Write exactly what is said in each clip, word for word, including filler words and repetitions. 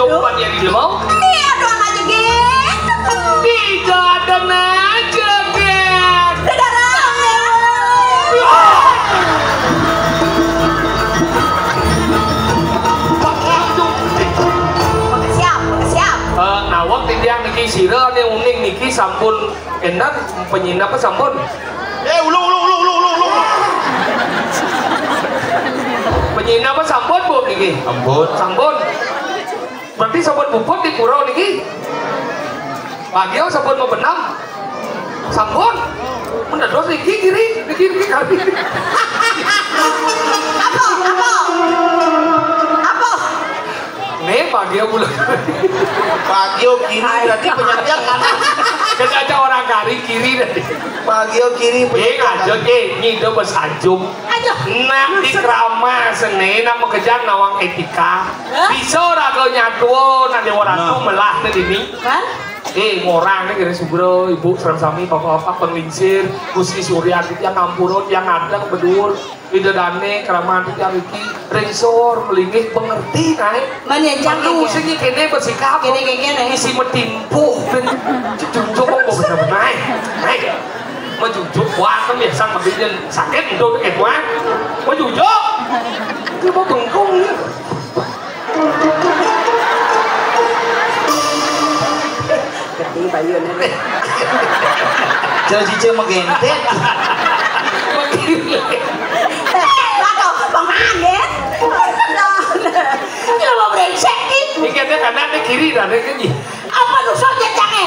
Coba dia di mau. Nih, aduh, aja gitu. Tidak ada aja, Gen. Tidak ada. Siap, siap. Eh, nawak titiang niki sira ne uning niki sampun enak penyinap sampun. Eh, ulung, ulung, ulung, ulung, ulung, ulung. Penyinap sampun, Bu, niki? Sampun. Sampun. Berarti sampun puput di pura niki. Bagio sampun mabenam. Sampun. Mendados niki kiri, niki, niki kali. Apa? Apa? Apa? Nih, Bagio bulan. Bagio kiri, berarti penyakit kanan. Kan ada orang kari kiri tadi. Bagio kiri, eh, penyakit aja kanan. Ke nyido bes ajum. Aduh. Nak di krama seni, nak mengejar nawang etika. Hah? Bisa ora kau nyatuo, nak dewa ratu. Nah. Melah nih dini. Hah? Eh, ngorang nih kira sugro, ibu, serang sami, bapak-bapak, penglingsir, Gusti Surya, yang ngampurun, yang ngadeg, bedur, ida dane, keramat, yang iki, ringsor, melinggih, pengerti, nae. Mani encang. Perlu kene. Sing kene bersikap. Kene, kene, kene. Isi metimpuh, ben cucuk kok bener-bener, nae. Nae. Mejujuk, wah, kan biasa ngambilin sakit, untuk, eh, wah. Mejujuk. Dia mau bengkung, ya. Gede bayune. Jauh cice megentet. Eh, waduh, Bang Anget. Kenapa brengsek, Ki? Iki ada kanan, ada kiri, ada kiri. Apa dosa jejange?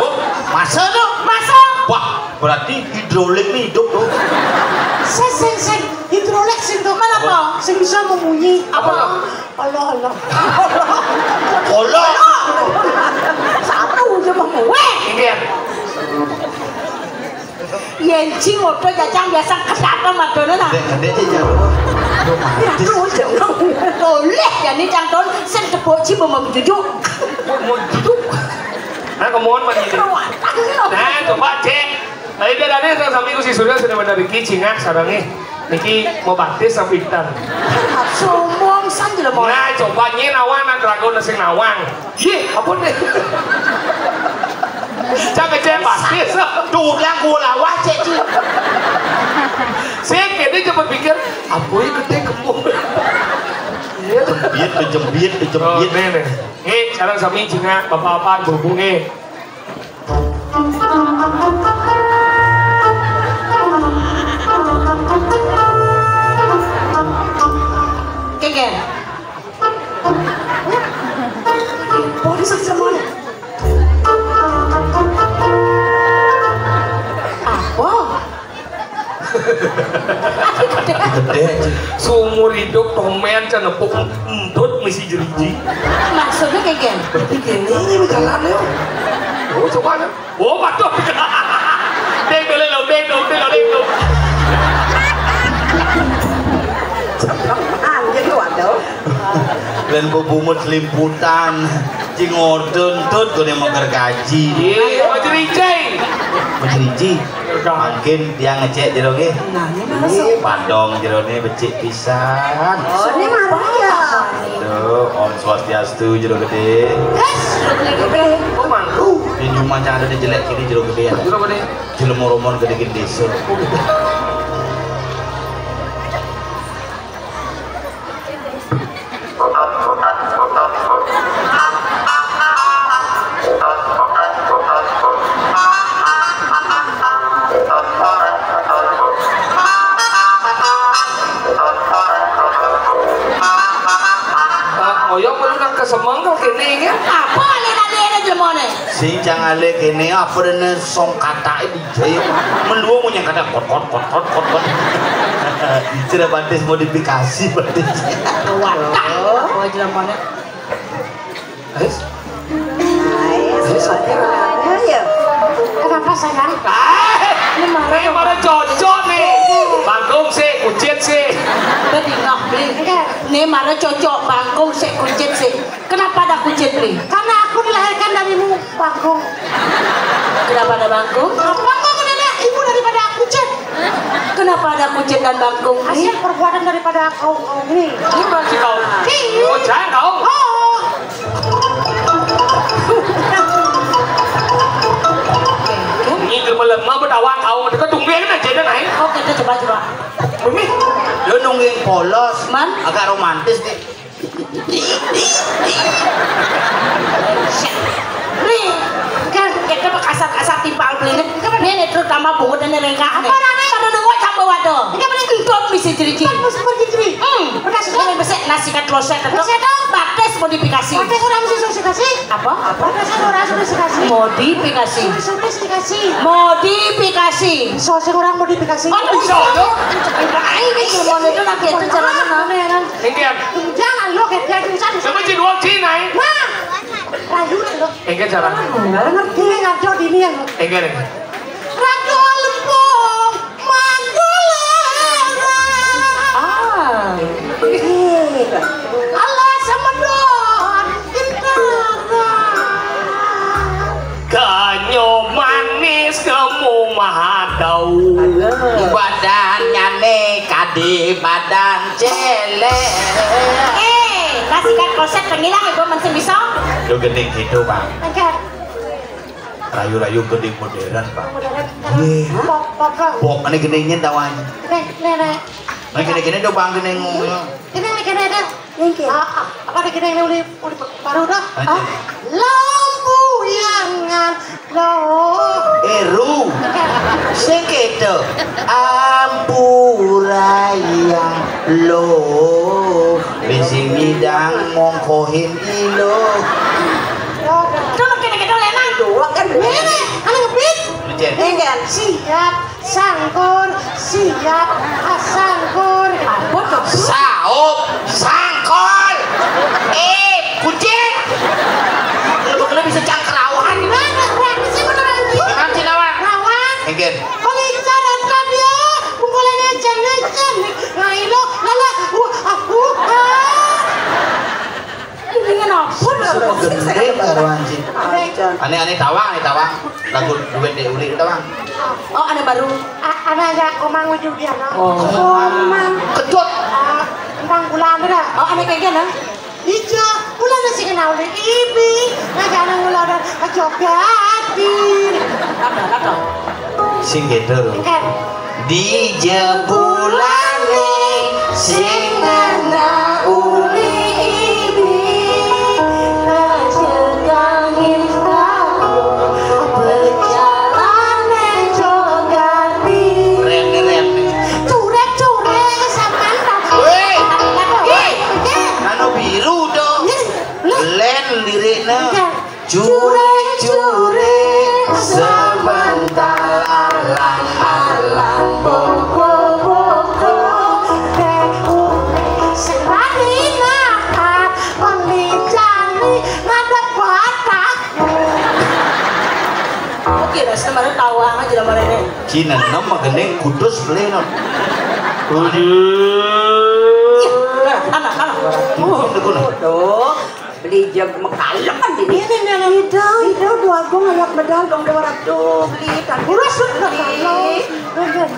Oh, masa tuh? Masa? Wah, berarti hidrolik nih hidup tuh. Sing, sing, sing. Hidrolik sing tuh. Mana apa? Sing bisa memunyi. Apa? Apa? Allah, Allah. Allah. Satu aja mau gue. Iya. Yen sing ngodo jajang biasa ketata madone ta. Dek, dek, dek, dek. Aduh, mati. Aduh, jangan. Boleh, ya, ini cang ton, sing tepuk ci, mau jujuk. Mau jujuk. Nah, kemuan, Pak, ini. Keruatan, ya. Nah, coba, Cek. Tadi dia tadi, saya sampai ku si Surya sudah benar, Riki, cingak, sarangnya. Niki mau baptis apa pinten? Sombong san jelema. Nah, coba nyen awan nang dragon sing nawang. Yeh, apa nih? Cak kecek baptis. Tuh, yang gua lawas, Cek, Ci. Sing kene cepet pikir, apa ya gede kemul. Iya. Jembit, jembit, jembit. Oh, nih, nih. Nih, sekarang sami cingak, bapak-bapak, ibu-ibu, nih. Keke. Polisi semuanya. Apa? Gede, Ci. Seumur hidup tomen can nepuk entut misi jeriji. Maksudnya kayak gini? Berarti gini ini jalan ya. Oh, coba ya. Oh, waduh. Dek dulu lo, dek dulu, dek dulu, dek dulu. Anjir lu, waduh. Len bebungut limputan. Ci ngodo entut gone mau gergaji. Iya, mau jeriji. Mau jeriji. Mungkin dia ngecek jero nggih. Nah, ini mana sih? Ih, padong jerone becik pisan. Oh, ini marah ya? Aduh, Om Swastiastu jero gede. Yes, gede. Oh, malu. Ini cuma cara dia jelek ini jero gede ya. Jero gede. Jero moromon gede gede desa. Kaya perlu nang kesemeng kok kene iki. Apa alih-alih jelemone? Sing jang alih kene apa dene song katake dijai. Meluwo munyang kata kot kot kot kot kot kot. Cire batis modifikasi batis. Wadah. Oh, jelemone. Guys. Guys, oke. Ya. Kenapa sayang? Ah, ini marah. Ini marah cocok nih. Bagong sih, kucit sih. Bedingah, Bli. Ini marah cocok, Bagong sih, kucit sih. Kenapa ada kucit, Bli? Karena aku dilahirkan darimu, Bagong. Kenapa ada Bagong? Bagong adalah ibu daripada kucit. Kenapa ada kucit dan Bagong, Bli? Hasil perbuatan daripada kau, kau ini. Ini berarti kau. Iya. Oh, jangan kau. Oh. Mabungut ning rengkah. Apa arane? Karo nengok campur waduh. Iki apa nih? Entut mesti jeriki. Kan mesti pergi diri. Hmm. Bekas itu. Ini besek nasi kan kloset itu. Kloset itu. Batis modifikasi. Batis orang mesti sosifikasi. Apa? Apa? Batis orang mesti sosifikasi. Modifikasi. Modifikasi. Modifikasi. Sosok orang modifikasi. Oh, bisa dong. Ayo, ini gimana itu lagi itu caranya, nah. Ini kan. Jangan lo kayak dia tulisan. Sama Cina, Cina, ya? Nah. Rayu lo. Enggak jalan. Ngerti ngaco dini yang. Enggak, enggak. Raja Lempung, Manggulera. Ah. Iya. Allah sama don, Bintara. Ganyo manis kemu mahadau. Badannya nih kadi badan celek. Eh, kasihkan konsep pengilang ibu masih bisa. Yo gending gitu, Bang. Enggak. Rayu-rayu gending modern, Bang. Modern. Iya. Pop, pop, pop. Pop, ini gendingnya tawanya. Nih, nih, nih. Nah, gini-gini dong, Bang, gending. Ini, ini, ini, ini. Nggih. Ah, ah, apa ada gending ini uli, uli baru dah? Lanjut. Ah, lampu yangan lo. Eru. Sing kedo. Ampuraya lo. Bisi midang mongkohin ilo. Tuh, kene-kene Lena. Doang kan. Ini, ini, anu ngebit. Licin. Enggak. Siap, sangkur, siap, ah, sangkur. Apa tuh? Saup, sangkol. Eh, kucing. Lu kena bisa cangkerawan. Mana praktisnya beneran gitu? Nanti lawan. Lawan. Enggak. Pembicaraan kabio, pukulannya jen-jen. Nah, ilo, lala, uh, ah, uh, ah. Ini ngene apa, lho? Gendeng karo anjing. Ane, ane tawang, ane tawang. Lagu duet dek uli tawang. Oh, ane baru. A-, ane aja Komang Widi Widiana. Oh. Komang. Kedot. Ah, tentang bulan dah. Oh, ane kayak gini. Ijo, bulan sing kenal di ibi, ngajak nang ngulon aja gati. Ada, ada. Sing gitu. Enggak. Di jebulane sing ana uli ibi, kajengkangin tahu, pejalane jogati. Rem, rem. Curek-curek sampean ta. Woi. Woi. Anu biru dong. Iya. Len liriknya. Enggak. Cure-cure sebentar alang-alang boko-boko. Teh uli serani ngakat, pembicarani ngadep batak. Oke, dah, sebenarnya tahu aja lah mereka. Cina nama gendeng kudus beli no. Kudus. Iya, nah, anak, anak. Tuh, tuh, tuh. Beli jam mekaleman ini. Ini nih, nih. Itu, itu dua gung anak bedal dong dua ratus beli. Urus, urus, beli. Iya,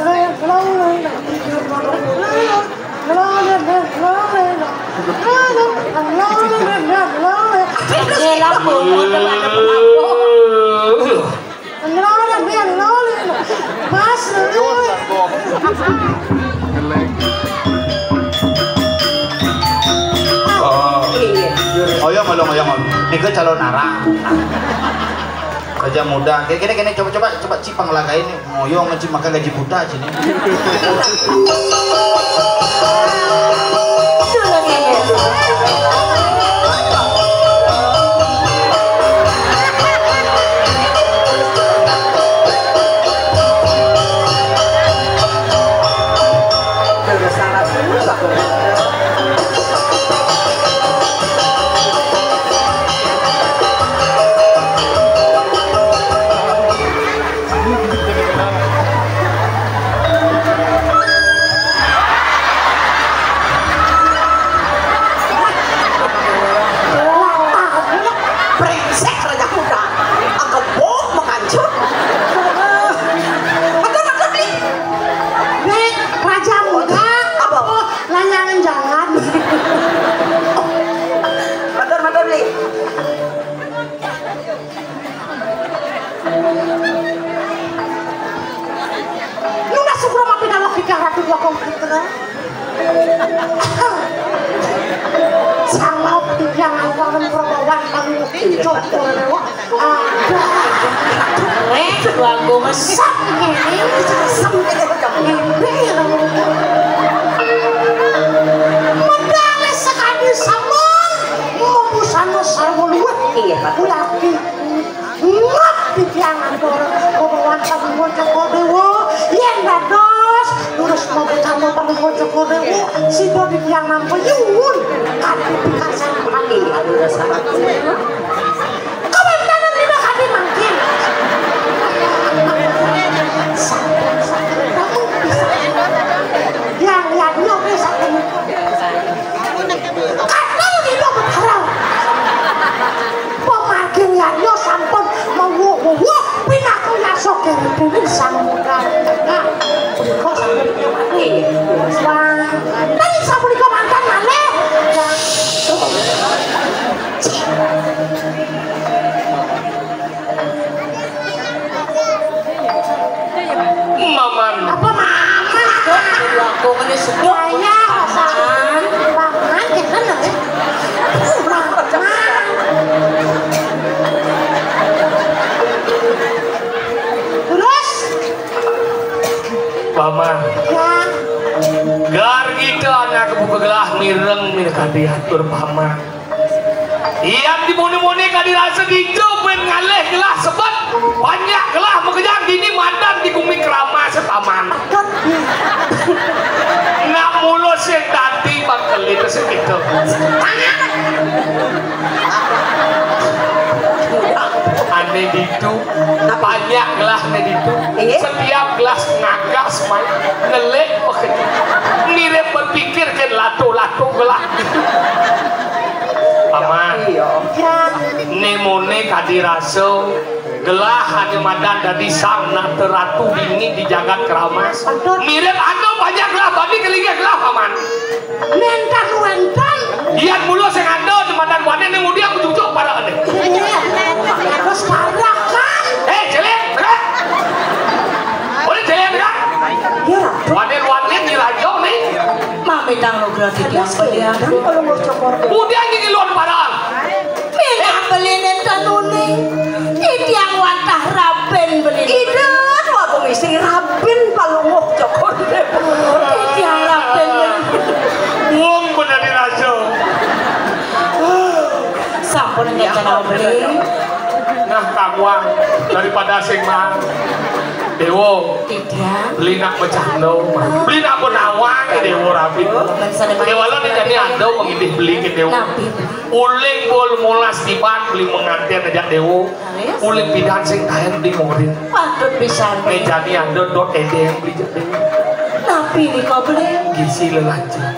lah, mau, mau, mau, mau. Mas, oh, oyong, oyong, oyong. Niku calon arang. Raja muda. Kene, kene, kene, coba, coba, coba cipang lagain nih. Ngoyong ngaji makan gaji buta aja nih. Brengsek Raja Muda. Agebok mengancut. Betul, betul, Bli. Nih, Raja Muda. Apa? Oh, layangan jalan. Betul, betul, Bli. Nuna syukur mah pindah logika ratu dua komputer. Sang Tiyang awangun prabawan kami ngecok kowe lewat. Aduh. Rek, gua gua mesem. Sep ngene, sep ngene. Ngene ya. Medale sakadi sampun, mabusana sarwa luwih. Iya, Pak. Kuwi ati. Ngap di tiang ampun, kok wonten Cokor Dewa. Yen dados, terus mau ketemu Cokor Dewa, sida di tiang nampa nyuwun kanthi pikarsan. Iya, aduh, rasa bagus. Kawéntenan dina kanthi mangkin. Sampun, sampun, sampun, bisa. Yang, yang, yang, sampun. Kathah dina Betara. Pamargin yadnya sampun mawuh-wuh pinaka yasa kiripining Sang Mudraguna. Punika sampun nyamati. Wah, tadi sapunika mantan malih. Maman. Apa maman? Aku ngene sedok. Wayah, Paman. Paman, jangan, eh. Paman. Terus? Paman. Ya. Gar kita anak buka gelah mireng minakadi atur Paman. Iyam di mone-mone kadi rasa ditu ben ngalih gelah sebet. Banyak gelah makejang dini madan di gumi krama setaman. Nak mula sing dadi bakal itu sing itu. Ane ditu, banyak gelah ne ditu. Iya. Setiap gelah ngagas mai ngelik makejang. Mirip berpikir ke lato-lato gelah. Paman. Iya. Nemone kadi rasa gelah ane madan dadi sang nata ratu dini di jagat Keramas. Aduh. Mirip anu banyak gelah bani kelinggih gelah, Paman. Mentan wentan. Iya mula sing ada di madan wane ning udiang cucuk parane. Iya. Terus parah kan? Eh, jelek, berat. Boleh jelek, berat. Iya. Wane-wane di raja nih. Mamitang nugraha titiang belian. Udiang iki luar parah. Minah beli nenten uning. Titiang wantah rabin beli. Ida, wagung istri rabin palungguh Cokor Dewa. Titiang rabin beli. Wong bener raja. Sampun ngencana beli. Nah, kamuang daripada sing mang. Dewa. Titiang. Beli nak pecah no. Beli nak penawang Dewa rabi. Dewa lo nih jadi ando mengidih beli ke Dewa. Napi beli? Uling bol molas tiban beli mengantin aja Dewa. Uling pidan sing kain beli morin. Patut pisan. Mejani ando dot edeng beli jadi. Napi nika beli? Gisi lelancang.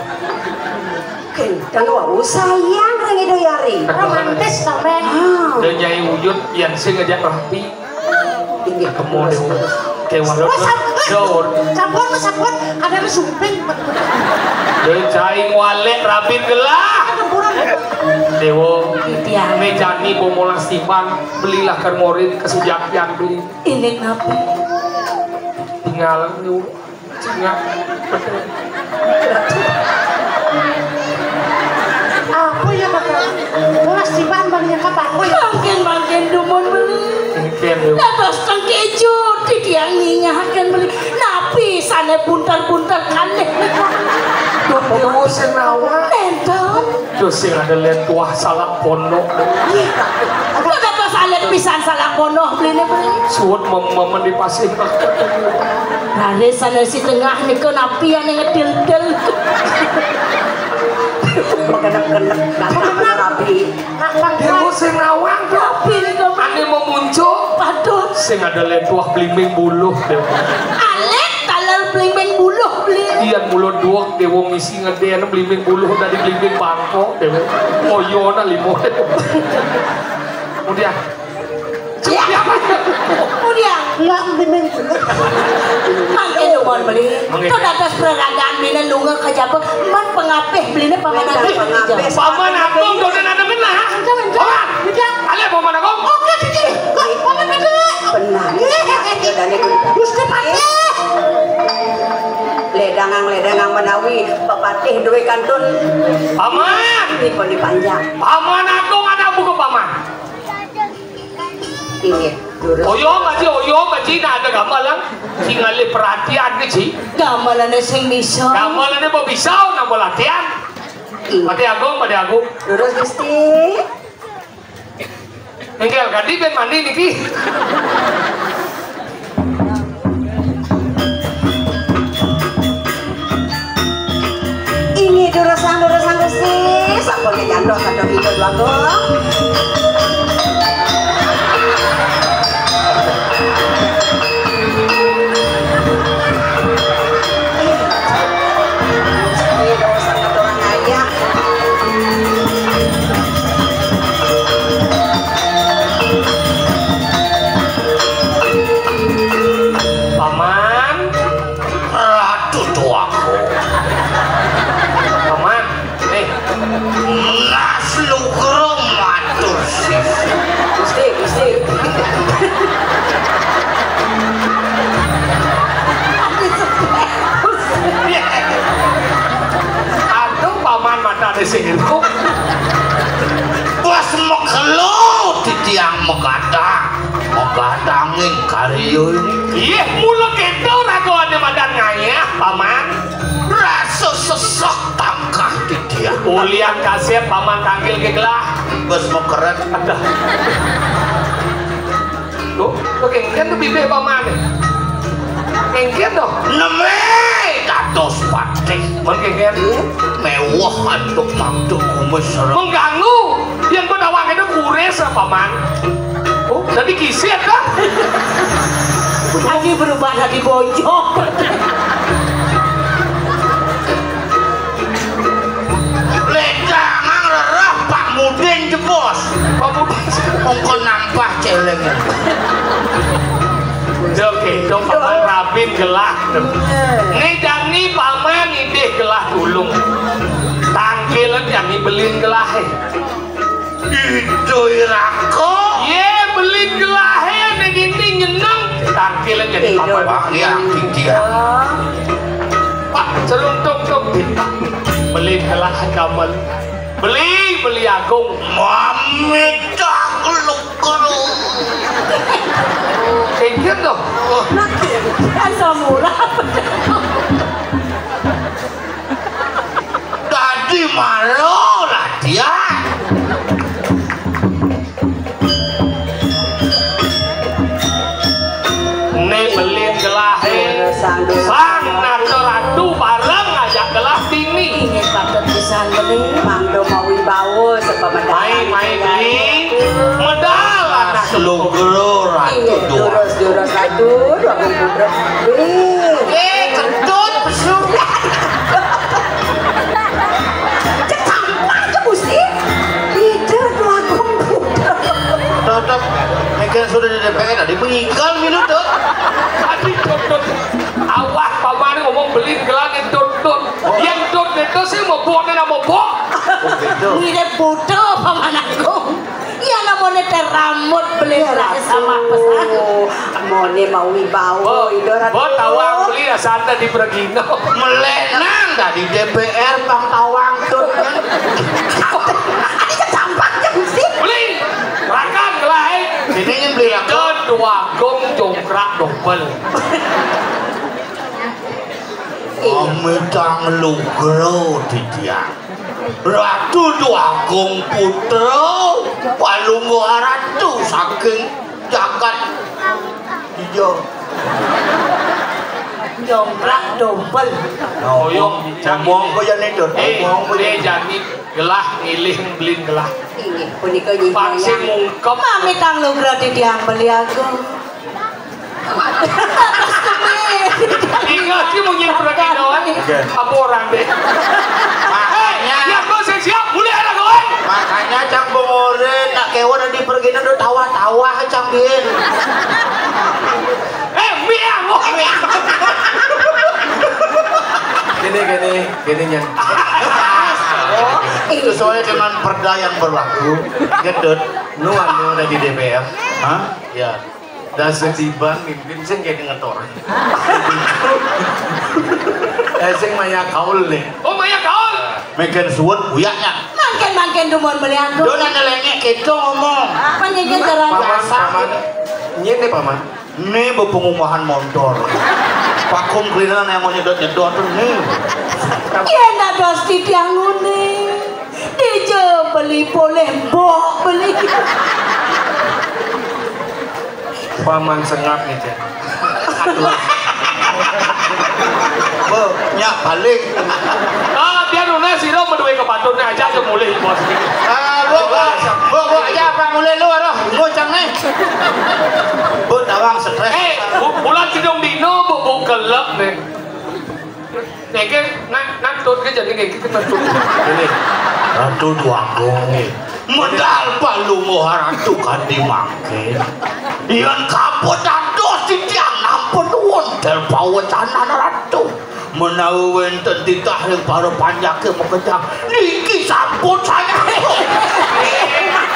Kenten wau sayang ring Ida Yari. Romantis to, Reng. Ah. Udah Nyai Uyut yang sing aja rapi. Inggih, ketemu terus, Dewa. Terus. Kayak waduh. Oh, sampun. Daun. Sampun, sampun. Ada lu sumping. Udah Cai ngwalek rapi gelah. Aduh, kurang. Dewa. Titiang. Mejani bomolas tiban, belilah kermorin kesujakian beli. Ini kenapa? Tinggal lu. Apa ya, Kakak? Bolas tiban bang nyekap aku ya. Mangkin, mangkin dumun beli. Mungkin lu. Dados tengkejut, titiang ningahaken beli. Napi sane bunter-bunter kalih nika? Duh, Dewa Senawa. Nenten. Duh, sing ada len tuah salah pondok. Nggih. Kok dados alit pisan salah pondok beli ini, beli? Suwet mem-, mem-, di pasih. Raris sana si tengah nika napi ane ngedil-dil. Mengedek-kedek, datang rapi. Dewa sing nawang, Dok. Napi nika? Ane mau muncul. Patut. Sing ada len tuah blimbing buluh, Dewa. Alit taler blimbing buluh, beli. Iya, mulo duwek, Dewa misi ngeden blimbing buluh dari blimbing bangkok, Dewa. Oh, iya, nah, limo. Kemudian, Iya. Kemudian. Lah, mending. Mangke nuwun beli. Mangke. Kok dados praragaan bina lunga kajaba, man pengapih beline Paman Agung. Pengapih. Paman Agung, dosen ada menah. Ento, ento. Paman. Ento. Ale Paman Agung. Oke, Cici. Kok Paman Agung? Benar. Iya. Gusti Patih. Ledangang, ledangang menawi pepatih duwe kantun. Paman. Kok dipanjang? Paman Agung ada buku paman. Inggih, durus. Oyong aja, oyong aja, nah ada gamelan. Sing ngalih perhatian ke ci. Gamelannya sing bisa. Gamelannya mau bisa, nah mau latihan. Inggih. Pati Agung, Pati Agung. Durus Gusti. Ninggal ganti ben mandi niki. Ini durusang, durusang Gusti. Sampun digantos, aduh, hidup lagu. Ini durusang, durusang aja. Paman, Ratu tuaku. Paman, eh, Nas Lugro matur sih. Gusti, Gusti. Aduh, paman mata di sini. Bos mekelo titiang megadang, megadangin karyo ini. Iya, mula kita ragu ada madan ngayah, paman. Rasa sesek tangkah titiang. Ulian kasih paman tangkil ke gelah. Bos mekeret. Aduh. Tuh, tuh kengken tuh bibir paman. Kengken tuh. Neme dados patih. Mun kengken. Mewah antuk mantuk kumis serem. Mengganggu. Yang kau tawang itu kuris apa, Man? Oh, tadi kisit kan? Lagi berubah jadi bojok. Ledangan rerah Pak Mudin jebos. Pak Mudin. Mongko nampah celeng. Oke, dong paman rabin gelah. Nih jani paman idih gelah tulung. Tangkilan jani belin gelah, eh. Itu irako. Ye, belin gelah, eh, nih gini nyeneng. Tangkilan jani paman. Pak, ya, dia. Pak, celuntuk tuh. Belin gelah kamel. Beli, beli agung. Mami tak lukru. Inggih tuh. Nah, asam urat. Dadi malu lah dia. Né belin gelahe. Sang Nata Ratu bareng ngajak gelah dini. Inggih patut pisan beli. Mangda mawibawa sepamedal. Mai, mai beli. Medal anak. Lugro Ratu. Inggih, dua. Durus, durus Ratu, dua puluh putra. Wih. Eh, kentut, pesu. Ketampar ke Gusti. Tidak, dua puluh putra. Tetep, megan sudah di D P R, tadi mengigal minum tuh. Tadi tuntut. Awak paman ngomong beli gelang tuntut. Oh. Yang tuntut itu sih mau buat nama bok. Oh, gitu. Mirip bodoh paman aku. Iya, namanya teh rambut beli gelang sama pesan. Mone mau wibawa, Ido Ratu. Bok tawang beli ya santai di Pergino. Melenang tadi D P R pang tawang tuh. Ini ketampar ke Gusti. Beli. Rakan gelah, eh. Ini yang beli rakan. Itu dua gong congkrak dobel. Amitang lugro titiang. Ratu Dwagung Putra, Palungguh Ratu saking jagat. Iya. Congkrak dobel. Nah, ngomong, ngomong kaya nih, Dut. Eh, ngomong kaya nih. Jani. Gelah ngilih belin gelah. Inggih, punika nggih. Vaksin mungkep. Mami tang lugra titiang beli agung. Ingat ki mungkin pergi doang. Oke. Apa orang deh? Makanya. Eh, ya kok saya siap, boleh ada kawan. Makanya cang pengoren nak kewan di pergi udah tawa-tawa cang bin. Eh, miang. Gini, gini. Gini, Nyan. Sesuai dengan perda yang berlaku, gedut, nu anu ada di D P R. Hah? Ya. Dah setiban mimpin sing kayak ngetor. Eh, sing maya kaul nih. Oh, maya kaul. Megan suwun buyaknya. Kan mangkin dumun beli aku. Dona nelengek kita ngomong. Mangkin jalan. Paman, paman. Nyene, paman. Né bepengumahan montor. Pakum klinan yang mau nyedot-nyedot tuh né. Yén dados titiang nguni. Dija beli polih mbok beli. Paman sengak nih, Cek. Aduh. Bo, nyak balik. Ah, biar nunas sira meduwe kepatutne aja aja mulih, Bos. Ah, bo, bo, bo, bo, aja apa mulih lu, aduh, gocang nih. Bo, tawang stres. Eh, bu-, bulan kidung dino, bu, bu kelep nih. Niki nang, nang tut ki jenenge niki kena tut. Ini Ratu Dwagung nih. Medal Palungguh Ratu kanthi mangke. Yen kapun dados titiang nampun wonten pawecanan Ratu. Menawi wenten titah ring para panjake makejang, niki sampun saya. Enak.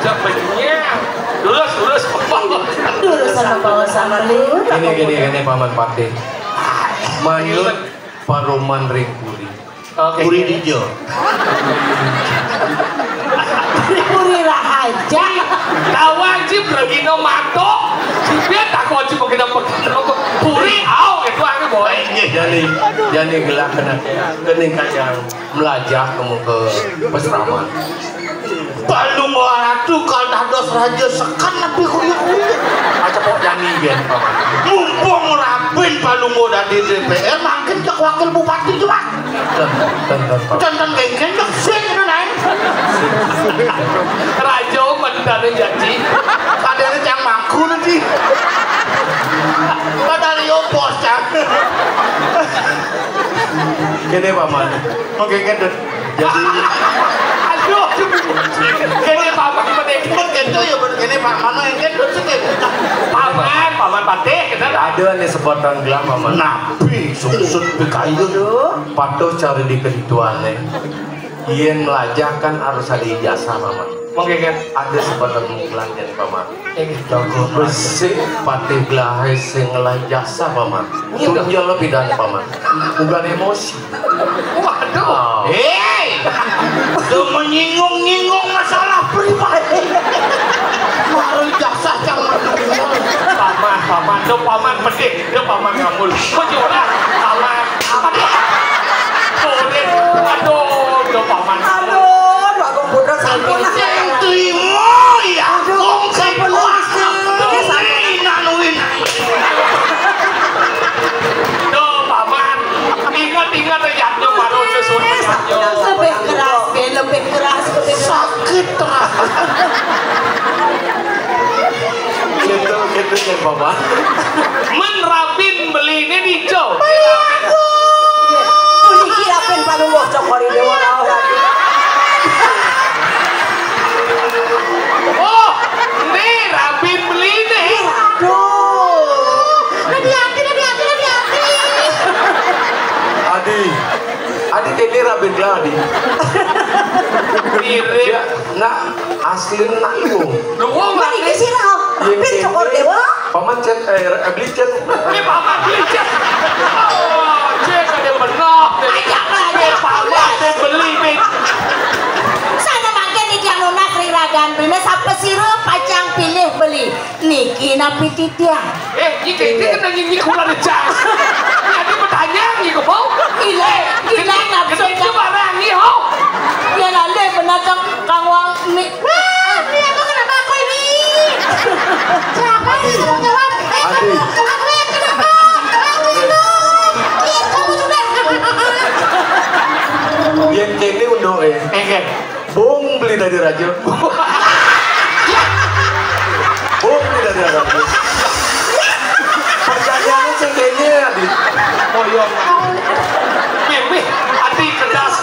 Sebenarnya. Lurus, lurus. Lurus sama bawah sama lu. Ini, ini, ini, Paman Patih. Manyun paruman ring puri. Oke. Puri dija. Puri Rahaja. Kawan si Bragina Mato. Dia tak wajib kita puri. Au, itu aku, boy. Jani, jani gelah kena. Kena kacang. Melajah kamu ke pesraman. Palungguh Ratu kal dados raja seken lebih kuyuk-kuyuk. Aja kok jani, Gen. Mumpung Rabin Palungguh dadi D P R, mangkin cek wakil bupati juga. Ten, ten, ten, Pak. Ten, ten, geng, geng, geng, sing, itu, Neng. Raja mendane janji. Padahal yang mangku nanti. Padahal yo bos, Cang. Kene, Paman. Oke, kan, Dut. Jadi aduh, kene Paman mending. Mun kene ya, mun kene Pak, mana yang kene, Dut, sing kene. Paman, Paman Patih, gitu. Ada nih sebatang gelang, Paman. Napi sungsut pikayun. Patuh cara dikentuane. Yen melajah kan harus ada ijazah, Paman. Mungkin kan ada sebatang gelang nih, Paman. Jago besik patih gelahé sing ngelah jasa, Paman. Iya, dong. Tunjel pidan, Paman. Bukan emosi. Waduh. Oh. Hei! Lu menyinggung-nyinggung masalah pribadi. Maru jasa jangan. Paman, Paman, do Paman pedih, do Paman ngambul. Kok ora? Paman. Aduh, aduh, Paman. Aduh, Agung Putra sampun. Sing trimo ya. Aduh, sampun. Wong sing kuat. Ini sampun. Inan win. Duh, Paman. Ingat-ingat ya, Yatno Marunda suruh. Lebih keras, Gen, lebih keras, lebih keras. Sakit, Ra. Gitu, gitu, Gen, Paman. Men Rabin beliné dijo. Beli aku. Puniki Rabin Palungguh Cokor I Déwa Rauh Rabin. Oh, né Rabin beliné. Aduh. Hati-hati, hati-hati, hati-hati. Adi, Adi kene Rabin lah, Adi. Mirip. Ya, nak asli nak lu. Lu mau mati? Niki sira, Rabin Cokor Déwa. Paman Cen, eh, beli Cen. Ini Paman beli Cen. Oh, Cen ada benar. Aja, Paman Cen beli, Min. Sana mangkin iki anu nak ring ragan beliné sapa sira pacang pilih beli. Niki napi titiang? Eh, iki iki kena nyinyi kula dicas. Jadi pertanyaan iki kok mau? Gila, gila nafsu. Itu barang iki, ho. Ya nanti benar Kang Wang. Wah, ini aku kenapa aku ini? Siapa yang suruh jawab? Eh, aku, aku yang kenapa? Aku itu. Ih, kamu sudah. Yen kene unduke. Enggak. Bung beli dari raja. Bung beli dari raja. Pertanyaannya sing kene, Adi. Oh iya. Mimih, Adi kedas.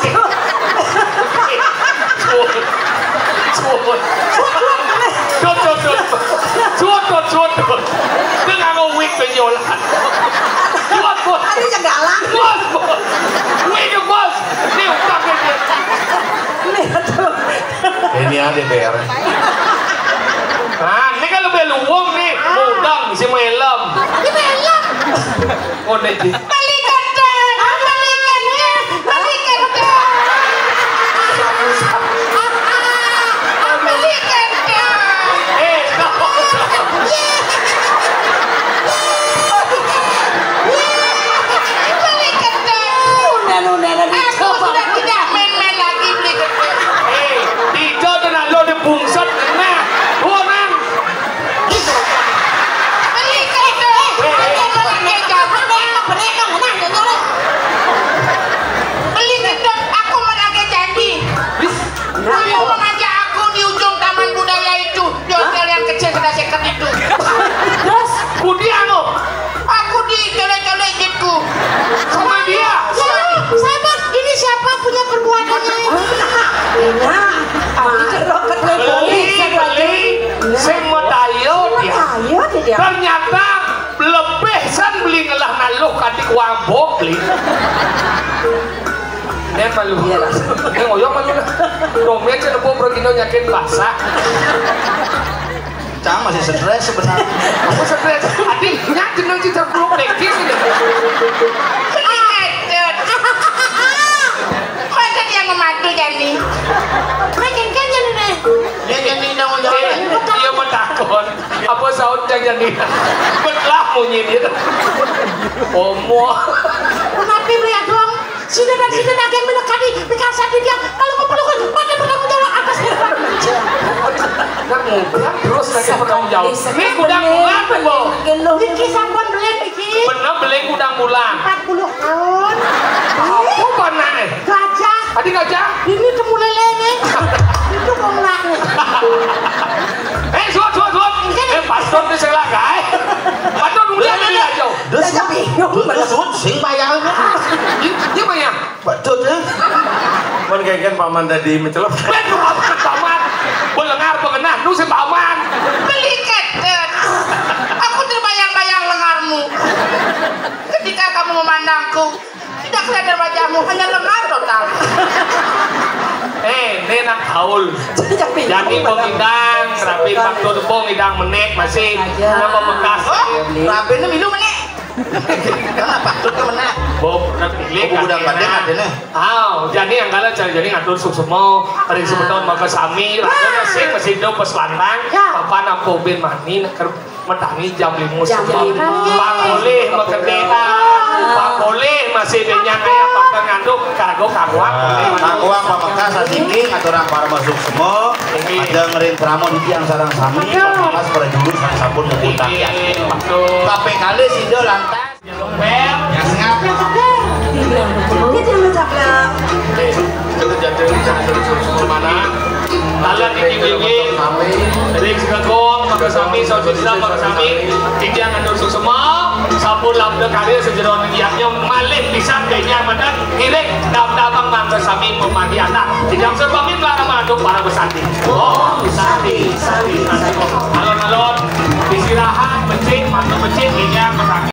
Cuwun. Cuwun. Dot, dot, dot. Cuwun, dot, cuwun, dot. Dia nganggo wig, dia nyolat. Cuwun, Bos. Ada jagalan. Bos, Bos. Wig, Bos. Ini utang, ini. Ini tuh. Ini ada, Ber. Nah, ini kan lebih luwung nih. Udang, si melem. Ini melem. Oh, ini. Beli gendeng, beli gendeng, beli gendeng. Beli, beli, sing medaya dia. Medaya dia. Ternyata lebih san beli ngelah naluh kadi kuambok beli. Nen malu. Iya, Mas. Nen ngoyong malu. Domen cenah pergi nyakin basah. Cang masih stres sebenarnya. Apa stres? Adi, nyak jeneng cicak belum dengki sih. Macam yang memadu jadi. Macam kan jadi nih. Dia jadi tanggung jawab. Iya, mau takon. Apa saut yang jadi? Betlah munyi dia. Omo. Kenapa beli dong? Sida dan sida nagih minangka di pikasati dia kalau keperluan pada bertanggung jawab atas perbuatan. Nak ngublak terus lagi bertanggung jawab. Ini udah bulan, Bu. Niki sampun beli niki. Bener beli udah bulan. Empat puluh tahun. Apa panah? Gajah. Tadi gajah? Ini temu lele nih. Itu kong nak nih. Eh, suat, suat, suat. Eh, pastor nih saya lah, guys. Pastor dulu ya, ini aja. Terus, terus, terus, sing bayar. Dia, dia bayar. Patut, ya? Mun kengken paman tadi mencelep. Ben, lu apa paman? Belengar pengenah, nu si paman. Beli kedet. Aku terbayang-bayang lengarmu. Ketika kamu memandangku, tidak kelihatan wajahmu, hanya lengar total. Eh, ini nak haul. Jadi pemindang, rapi waktu tepung, idang menek masih. Kenapa bekas? Oh, rapi ini minum menek. Kenapa? Tuh mana? Bob, nak pilih. Buku gudang kan, bandeng ya? Ada nih. Ah, jadi yang kalau cari jadi ngatur suksema, hari sebetul maka sami, raja sing masih hidup pas lantang, papan apa bin mani, nak ker-, metangi jam lima. Jam lima. Pak Polih makedean, Pak Polih masih benyang aya, Pak nganduk, kagok, kaguak. Kaguak, Pak Mekas, asiki, ngaturang para masuk semua. Ada ngerin kramo di tiang sarang sami, Pak Mekas, para juru, sarang sampun, mengutang ya. Betul. Tapi kali sida lantas. Bel. Ya, sengap. Kita yang mencaplak. Kita jadi, kita jadi suruh mana? Lalat iki wingi. Ring segegong, maka sami, saudara, maka sami. Titiang ngatur suksema, sampun labda karya sejeroning yadnya malih pisan kenya menen ngiring dam-damang mangga sami memadi anak. Titiang serba min larang mantuk para besanti. Oh, santi, santi, santi. Alon-alon, istirahat, becik, mangga becik, kenya, maka